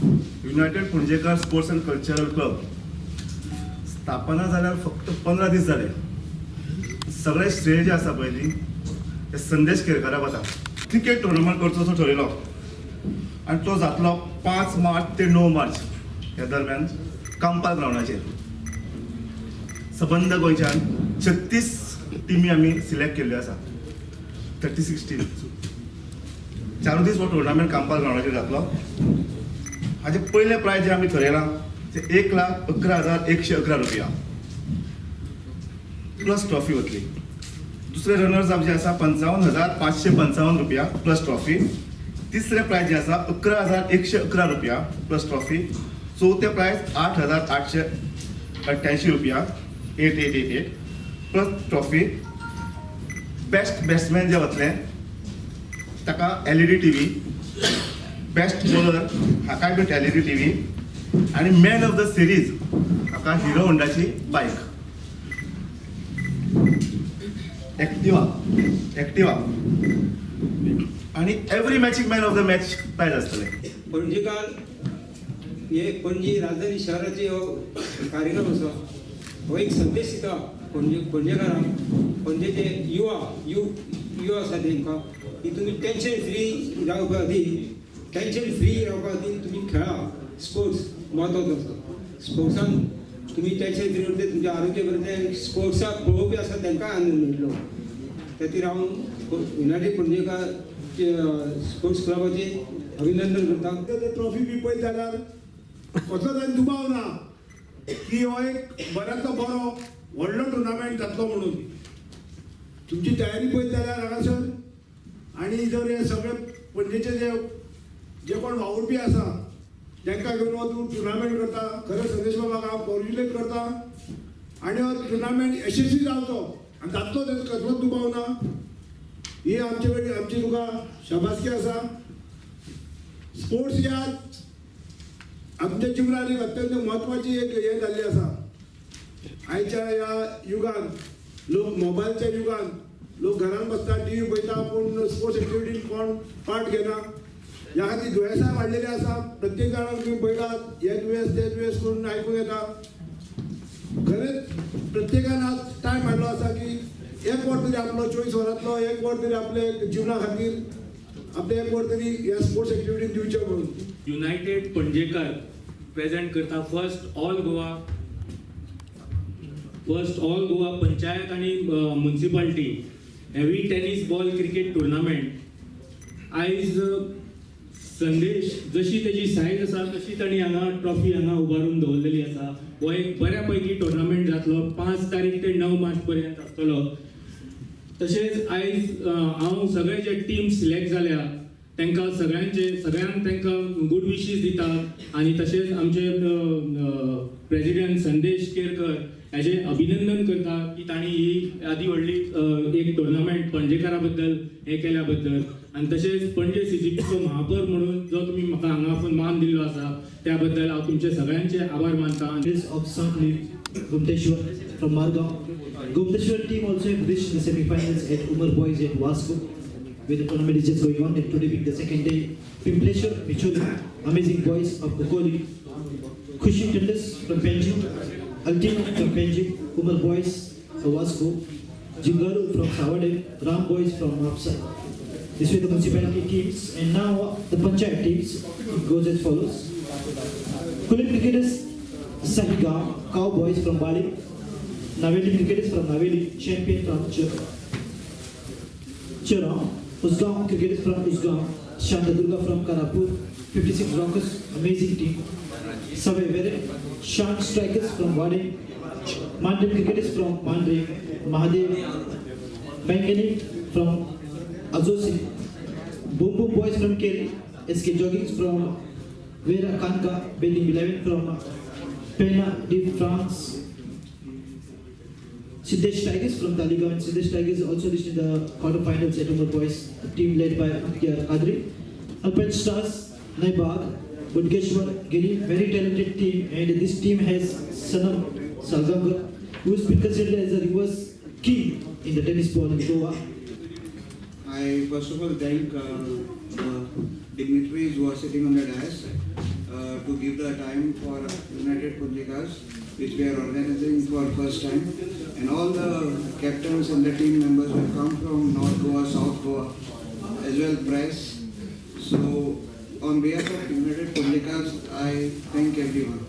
United Panjekar sports and cultural club स्थापना जाल्यार फक्त 15 दीस जाले. सगळे श्रेय जे आसा पयलीं ते संदेश केरकाराक वता. क्रिकेट टुर्नामेंट करचो असो ठरयलो आनी तो जातलो 5 मार्च ते 9 मार्च ह्या दरम्यान कांपाल ग्रावंडाचेर. सबंद गोंयच्यान 36 टिमी आमी सिलेक्ट केल्ल्यो आसा, 36 टीम. 4 दीस हो टुर्नामेंट कांपाल ग्रावंडाचेर जातलो. हाजे पयलें प्रायज जे आमी थरयलां ते 1,11,111 रुपया प्लस ट्रॉफी वतली. दुसरे रनर्स अप जे आसा 55,555 रुपया प्लस ट्रॉफी. तिसरें प्रायज जे आसा 11,111 रुपया प्लस ट्रॉफी. चवथें प्रायज 8,888 रुपया 8888 प्लस ट्रॉफी. बेस्ट बॅट्समॅन जे वतले ताका LED TV, best bowler हाकाय बी LED TV आनी मॅन ऑफ the series हाका हिरो होंडाची बायक एक्टिवा एक्टिवा आनी every मॅचीक man of the match prize आसतलें. पणजेकार हे पणजी राजधानी शहराचे हो कार्यक्रम आसा, हो एक संदेश दिता पणजे पणजेकारांक, पणजेचे युवा युवा आसा तेंकां की तुमी टेंशन फ्री रावपा खातीर, टेंशन फ्री रावपा खातीर तुमी खेळा. स्पोर्ट्स म्हत्वाचो आसा. स्पोर्ट्सान तुमी टेंशन फ्री उरतले, तुमचें आरोग्य बरें जातलें. स्पोर्ट्साक पळोवपी आसा तांकांय आनंद मेळटलो. खातीर हांव युनायटेड पणजेकार स्पोर्ट्स क्लबाचें अभिनंदन करता. ट्रॉफी बी पळयत जाल्यार कसलोच आनी दुबाव ना की हो एक बऱ्यांतलो बरो व्हडलो टुर्नामेंट जातलो म्हणून. तुमची तयारी पळयत जाल्यार हांगासर आनी जर हे सगळे पणजेचे जे जे कोण वावुरपी आसा तांकां घेवन हो तूं टुर्नामेंट करता, खरें संदेश बाबाक हांव कॉंग्रेच्युलेट करता आनी हो टुर्नामेंट यशस्वी जावचो आनी जातलो तेजो कसलोच दुबाव ना. ही आमचे कडेन आमची तुका शाबासकी आसा. स्पोर्ट्स ह्या आमच्या जिवनात एक अत्यंत म्हत्वाची एक हें जाल्ली आसा. आयच्या ह्या युगान लोक मोबायलच्या युगान लोक घरान बसता, टी व्ही पळयता, पूण स्पोर्ट्स एक्टिविटीन कोण पार्ट घेना. ह्या खातीर दुयेंसां वाडलेलीं आसा. प्रत्येक जाणांक तुमी पळयतात हे दुयेंस ते दुयेंस करून आयकूंक येता. खरेंच प्रत्येकान आज टायम हाडलो आसा की एक वर तरी आपलो 24 वरांतलो एक वर तरी आपले जिवना खातीर आपले एक वर तरी ह्या स्पोर्ट्स एक्टिविटीन दिवचें म्हणून. युनायटेड पणजेकार प्रेझेंट करता first all Goa panchayat आनी municipality heavy tennis ball cricket tournament. आयज संदेश जशी तेजी सायज आसा तशी तांणी हांगा ट्रॉफी हांगा उबारून दवरलेली आसा. हो एक बऱ्या पैकी टुर्नामेंट जातलो, 5 तारीख ते 9 मार्च पर्यंत आसतलो. तशेंच आयज हांव सगळे जे टीम सिलेक्ट जाल्या तांकां सगळ्यांक तांकां गूड विशीस दिता आनी तशेंच आमचे प्रेजिडेंट संदेश केरकर हाजें अभिनंदन करता की तांणी ही आदी व्हडली एक टुर्नामेंट पणजेकारा बद्दल हें केल्या बद्दल. आनी तशेंच पणजे CCPचो महापौर म्हणून जो तुमी म्हाका हांगा आपोवन मान दिल्लो आसा त्या बद्दल हांव तुमचे सगळ्यांचे आभार मानता. Of Sangli, Gomteshwar from Margao. Gomteshwar team also have reached the semi-finals at Umar Boys at Vasco, where the tournament is just going on, and today being the second day. Pimpleshwar, Micholi, Amazing Boys of Bokoli, Khushi Tendus from Panjim, Altino from Panjim, Umar Boys of Vasco, Jingaru from Savade, Ram Boys from Mapsa. This were the municipality teams, and now the panchayat teams. It goes as follows. Kulim cricketers Sahigaon, Cowboys from Bali, Naveli cricketers from Naveli, champion from Chirang, Usgaon cricketers from Usgaon, Shantadurga from Karapur, 56 Rockers, amazing team, Savevere, Shank Strikers from Wadi, Mandre cricketers from Mandre, Mahadev, Bangani from Azosi, Boom Boom Boys from Keri, SK Joggings from Vera Kanka, Building 11 from Pena de France, Siddesh Tigers from Taligaon, and Siddesh Tigers also reached in the quarterfinals at Umar Boys, a team led by Akhyar Qadri. Alpine Stars, Naibag, Budgeshwar Giri, very talented team, and this team has Sanam Salgaonkar, who has been considered as a reverse king in the tennis ball in Goa. I first of all thank the dignitaries who are sitting on the dais, to give the time for United Ponjekars, which we are organizing for first time. And all the captains and the team members have come from North Goa, South Goa, as well press. So on behalf of United Ponjekars, I thank everyone.